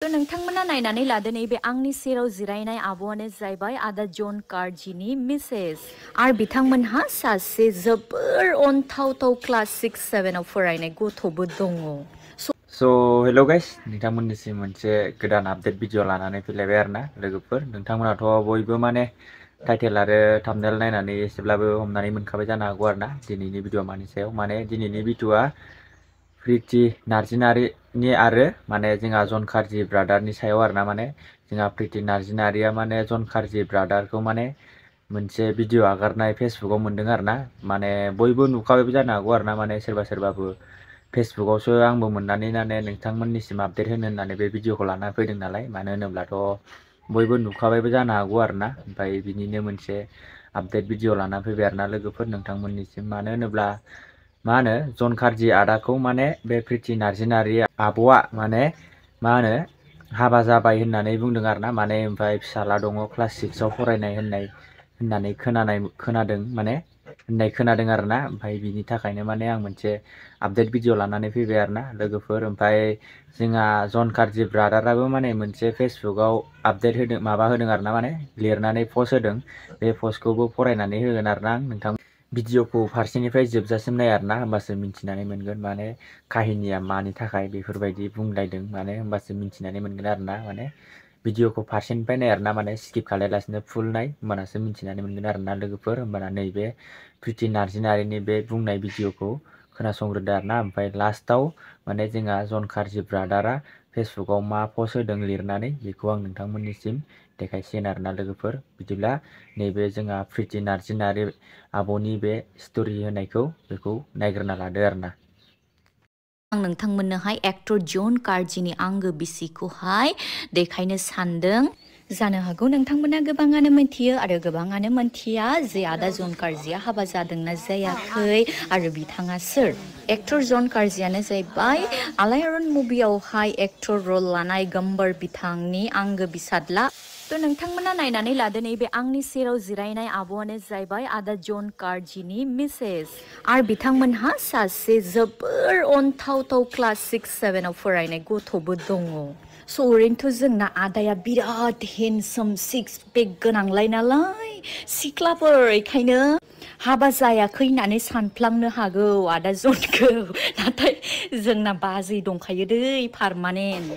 नोंथांमोना नायनानै लादो नैबे आंनि सेराव जिरायनाय आब'आनो जाहैबाय आदा जन कार्जिनि मिसेस आरो बिथांमोनहा सासे जोबोर अनथावथाव क्लास 6-7 आव फरायनाय गथ'बो दङ। हेल' गाइस, नोंथांमोननिसिम मोनसे गोदान आपडेट भिडिअ लानानै फैलायबाय आरोना लोगोफोर। नोंथांमोनाथ' बयबो माने टाइटेल आरो थाम्बनेल नायनानै एसेब्लाबो हमनानै मोनखाबाय जानो हागौ आरोना दिनैनि भिडिअ मानि सायाव। माने दिनैनि भिडिअआ प्रिति नार्जिनारिनि आरो माने जोंहा जन कार्जि ब्रादारनि सायाव आरोना। माने जोंहा प्रिति नार्जिनारिया माने जन कार्जि ब्रादारखौ माने मोनसे भिडिअ आगारनाय फेसबुकाव मोनदों आरोना। माने बयबो नुखाबायबो जानो हागौ आरोना। माने सोरबा सोरबाबो फेसबुकावसो आंबो मोननानै माने नोंथांमोननिसिम आपडेट होनो होननानै बे भिडिअखौ लाना फैदों नालाय। मानो होनोब्लाथ' बयबो नुखाबायबो जानो हागौ आरोना। ओमफ्राय बिनिनो मोनसे आपडेट भिडिअ लाना फैबाय आरोना लोगोफोर नोंथांमोननिसिम। मानो होनोब्ला मा होनो जन कार्जि आदाखौ माने बे प्रिति नार्जिनारि आब'आ माने मा होनो हाबा जाबाय होननानै बुंदों आरोना। माने ओमफ्राय फिसाला दङ क्लास 6आव फरायनाय होननानै खोनादों माने होननाय खोनादों आरोना। ओमफ्राय बिनि थाखायनो माने आं मोनसे आपडेट भिडिअ लानानै फैबाय आरोना लोगोफोर। ओमफ्राय जोंहा जन कार्जि ब्रादाराबो माने मोनसे फेसबुकाव आपडेट होदों, माबा होदों आरोना, माने लिरनानै पस्ट होदों। बे पस्टखौबो फरायनानै होगोन आरोना आं नोंथां। भिडिअखौ फारसेनिफ्राय जोबजासिम नाय आरोना, होमबासो मिथिनानै मोनगोन माने काहिनिया मानि थाखाय बेफोरबायदि बुंलायदों, माने होमबासो मिथिनानै मोनगोन आरोना। माने भिडिअखौ फारसेनिफ्राय नाय आरोना, माने स्किप खालायालासिनो फुल नाय, होमबानासो मिथिनानै मोनगोन आरोना लोगोफोर। होमबाना नैबे प्रिति नार्जिनारिनि बे बुंनाय भिडिअखौ खोनासंग्रोदो आरोना। ओमफ्राय लास्टाव माने जोंहा जन कार्जि ब्रादारा फेसबुकाव मा पस्ट होदों लिरनानै बेखौ आं नोंथांमोननिसिम देखायसिगोन आरोना लोगोफोर। बिदिब्ला नैबे जोंहा प्रिति नार्जिनारि आब'नि बे स्ट'रि होनायखौ बेखौ नायग्रोना लादो आरोना। आं नोंथांमोननोहाय एक्टर जन कार्जिनि आंगो बिसिखौहाय देखायनो सानदों। जानो हागौ नोंथांमोना गोबाङानो मिथियो आरो गोबाङानो मिथिया जे आदा जन कार्जिया हाबा जादोंना जायाखै आरो बिथाङा सोर। एक्टर जन कार्जियानो जाहैबाय आलायारन मुभियावहाय एक्टर रल लानाय गब्बर बिथांनि आंगो बिसादला। नोंथांमोना नायनानै लादो नैबे आंनि सेराव जिरायनाय आब'आनो जाहैबाय आदा जन कार्जिनि मिसेस आरो बिथांमोनहा सासे जोबोर अनथावथाव क्लास 6-7 आव फरायनाय गथ'बो दङ। ओरैनोथ' जोंना आदाया बिराद हेन्डसाम सिक्स पेक गोनांलाय नालाय सिख्लाफोर बेखायनो हाबा जायाखै होननानै सानफ्लांनो हागौ आदा जनखौ। नाथाय जोंना बाजै दंखायो दै पारमानेन्ट।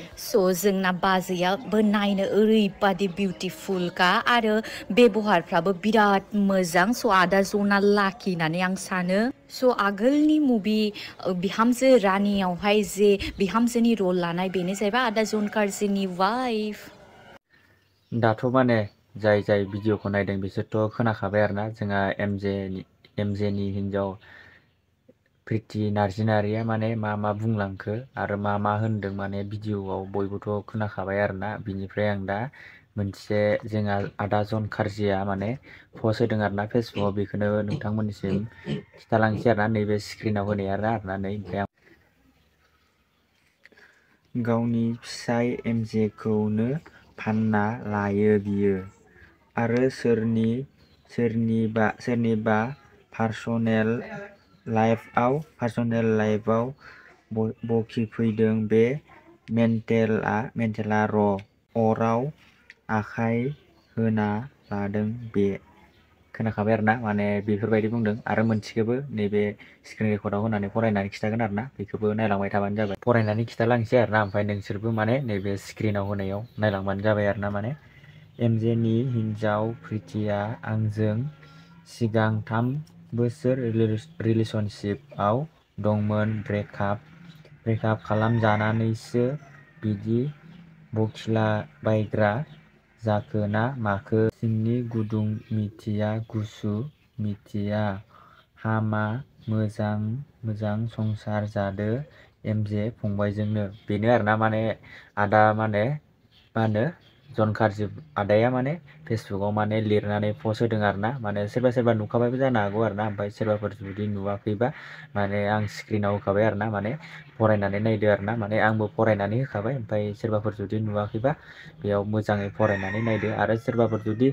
जोंना बाजैयाबो नायनो ओरैबादि बिउटिफुलखा आरो बेबहारफ्राबो बिराद मोजां। आदा जना लाखि होननानै आं सानो। आगोलनि मुभि बिहामजो रानियावहाय जे बिहामजोनि रल लानाय बेनो जाहैबाय आदा जन कार्जिनि वाइफ। दाथ' माने जाय भिडिअखौ नायदों बिसोरथ' खोनाखाबाय आरोना। जोंहा एमजेनि हिन्जाव प्रिति नार्जिनारिया माने मा बुंलांखो आरो मा होनदों माने भिडिअआव बयबोथ' खोनाखाबाय आरोना। बिनिफ्राय आं दा मोनसे जोंहा आदा जन कार्जिया माने पस्ट होदों आरोना फेसबुकाव, बेखौनो नोंथांमोननिसिम खिथालांसै आरोना। नैबे स्क्रिनाव होनाय आरोना नै। ओमफ्राय गावनि फिसाय एमजेखौनो फानना लायो बियो आरो सोरनिबा पार्सनेल लाइफआव बखिफैदों। बे मेन्टेला अराव आखाइ होना लादों बे। खोनाखाबाय आरोना, माने बेफोरबायदि बुंदों। आरो मोनसेखौबो नैबे स्क्रिन रेकर्डआव होनानै फरायनानै खिथागोन आरोना। बेखौबो नायलांबाय थाबानो जाबाय। फरायनानै खिथालांसै आरोना, ओमफ्राय नोंसोरबो माने नैबे स्क्रिनाव होनायाव नायलांबानो जाबाय आरोना। माने एमजेनि हिन्जाव प्रितिया आंजों सिगां 3 बोसोर रिलेशनशिपआव दंमोन। ब्रेकआप खालामजानानैसो बिदि बखिलाबायग्रा जाखो ना माखो। सिंनि गुदुं मिथिया गुसु मिथिया हामा मोजां संसार जादो एमजे फंबायजोंनो। बेनो आरोना। माने आदा माने मा होनो जन कार्जि आदाया माने फेसबुकाव माने लिरनानै पस्ट होदों आरोना। माने सोरबा नुखाबायबो जानो हागौ आरोना। ओमफ्राय सोरबाफोर जुदि नुवाखैबा माने आं स्क्रिनाव होखाबाय आरोना। माने फरायनानै नायदो आरोना। माने आंबो फरायनानै होखाबाय। ओमफ्राय सोरबाफोर जुदि नुवाखैबा बेयाव मोजाङै फरायनानै नायदो। आरो सोरबाफोर जुदि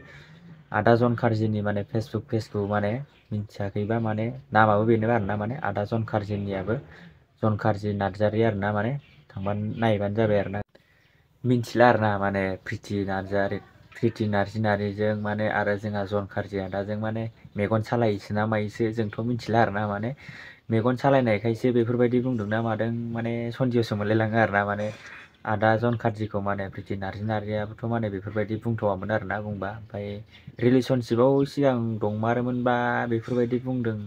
आदा जन कार्जिनि माने फेसबुक पेजखौ माने मिथियाखैबा माने नामाबो बेनो आरोना। माने आदा जन कार्जिनियाबो जन कार्जि नार्जारि आरोना। माने थांबानो नायबानो जाबाय आरोना। मिन्थिला आरोना माने प्रिति नार्जिजों माने आरो जोंहा जन कार्जि आदाजों माने मेगन सालायोसो ना मायोसो जोंथ' मिन्थिला आरोना माने मेगन सालायनायखायसो बेफोरबायदि बुंदोंना मादों माने सन्देहसो मोनलायलाङो आरोना माने आदा जन कार्जिखौ माने प्रिति नार्जियाबोथ' माने बेफोरबायदि बुंथ'वामोन आरोना बुंबा ओमफ्राय रिलेसनशिपाव सिगां दंमारोमोनबा बेफोरबायदि बुंदों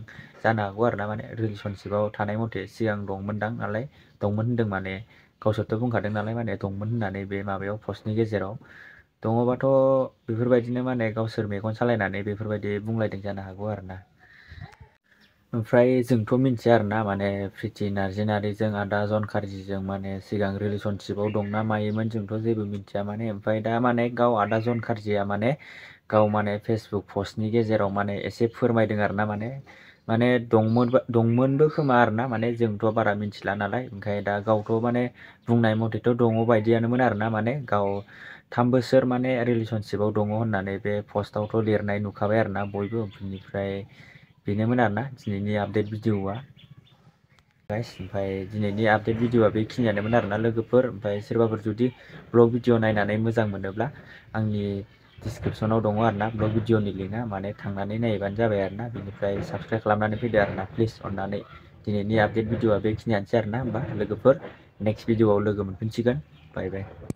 जानो हागौ आरोना माने रिलेसनशिपाव थानाय मथे सिगां दंमोनदां नालाय दंमोन होनदों माने गावसोरथ' बुंखादों नालाय माने दंमोन होननानै बे माबायाव पस्टनि गेजेराव दङबाथ' बेफोरबायदिनो माने गावसोर मेगन सालायनानै बेफोरबायदि बुंलायदों जानो हागौ आरोना ओमफ्राय जोंथ' मिन्थिया आरोना माने प्रिति नार्जिजों आदा जन कार्जिजों माने सिगां रिलेसनशिपाव दंना मायोमोन जोंथ' जेबो मिन्थिया माने ओमफ्राय दा माने गाव आदा जन कार्जिया माने गाव माने फेसबुक पस्टनि गेजेराव माने एसे फोरमायदों आरोना माने दंमोनबो खोमा आरोना माने जोंथ' बारा मिन्थिला नालाय ओंखाय दा गावथ' माने बुंनाय मथेथ' दङ बायदियानोमोन आरोना माने गाव 3 बोसोर माने रिलेसनशिपाव दङ होननानै बे पस्टआवथ' लिरनाय नुखाबाय आरोना बयबो बिनिफ्राय बेनोमोन आरोना दिनैनि आपडेट भिडिअ'आ गाइस ओमफ्राय दिनैनि आपडेट भिडिअ'आ बेखिनियानोमोन आरोना लोगोफोर ओमफ्राय सोरबाफोर जुदि ब्लग भिडिअ नायनानै मोजां मोनोब्ला आंनि डिसक्रिपसनाव दङ आरोना ब्लग भिडिअनि लिंकआ माने थांनानै नायबानो जाबाय आरोना बेनिफ्राय साबस्क्राइब खालामनानै फैदो आरोना प्लिज अननानै दिनैनि आपडेट भिडिअ'आ बेखिनियानोसै आरोना होमबा लोगोफोर नेक्स्ट भिडिअ'आव लोगो मोनफिनसिगोन बाय बाय